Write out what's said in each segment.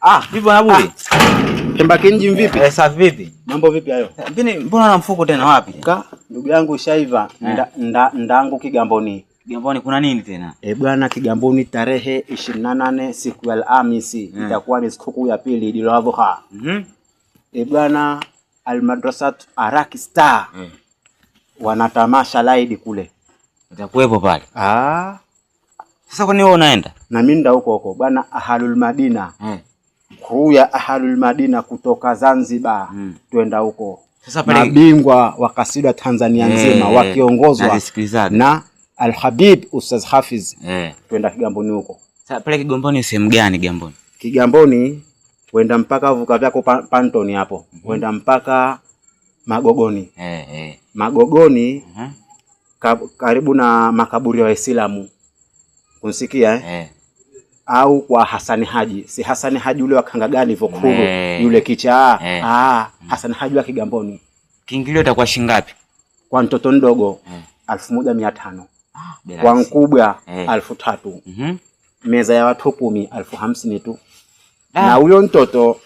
Ah, vipi bwana Buri? Pemba Kinji vipi? Eh, safi vipi? Mambo vipi hayo? Lakini mbona na mfuko tena wapi? Ka, ndugu yangu shaiva ndangu Kigamboni. Kigamboni kuna nini tena? Eh, bwana Kigamboni tarehe 28 siku ya Alhamisi itakuwa ni sikukuu ya pili Idul Adha. Eh, bwana Almadrasat Araki Star wanatamasha laidi kule. Itakuwepo pale. Ah, Sasa kwa nini wewe unaenda? Na mimi nda huko huko bwana Ahlul Madina. Crew ya Ahlul Madina kutoka Zanzibar twenda huko. Sasa pale mabingwa wa kasida Tanzania nzima wakiongozwa nazisikilizaga. Na Al-Habib Ustaz Hafiz twenda Kigamboni huko. Sasa pale Kigamboni sehemu gani Kigamboni? Kigamboni wenda mpaka vuka vyako Pantoni hapo. Wenda mpaka Magogoni. Magogoni karibu na makaburi ya Waislamu. Kunsikia eh? Au kwa Hasani Haji. Si Hasani Haji yule wa kanga gani Vokuru yule kichaa. Ah, Hasani Haji wa Kigamboni. Kiingilio itakuwa shilingi ngapi? Kwa mtoto mdogo 1500. Ah, bila Kwa rahisi. mkubwa 3000. Meza ya watu 10 1050 tu. Na huyo mtoto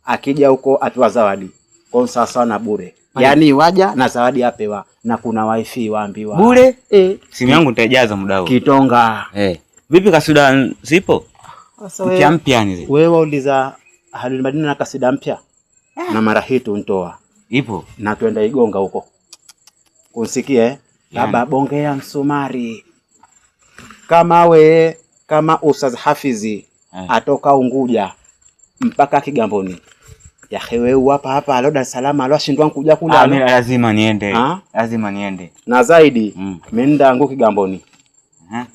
akija huko apewa zawadi. Kwa sawa na bure. Pale. Yaani waja na zawadi apewa na kuna wifi waambiwa. Bure? Simu yangu nitaijaza muda huo. Kitonga. Vipi kasida zipo? Sasa Mpya mpya yani zile. Wewe wauliza Ahlul Madina na kasida mpya? Na mara hii tuntoa. Ipo. Na twenda Igonga huko. Kunsikie? Baba bongea msumari. Kama we, kama Ustaz Hafizi atoka Unguja mpaka Kigamboni. Ya hewe hapa hapa alo Dar es Salaam alo ashindwa kuja kule alo. Mimi lazima niende. Ha? Lazima niende. Na zaidi mimi ndangu Kigamboni.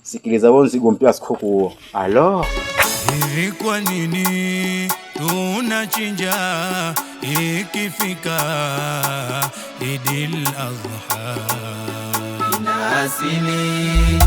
Sikiliza wewe mzigo mpya sikukuu huo. Alo. Hivi kwa nini tunachinja ikifika Idil Adha? Ina asili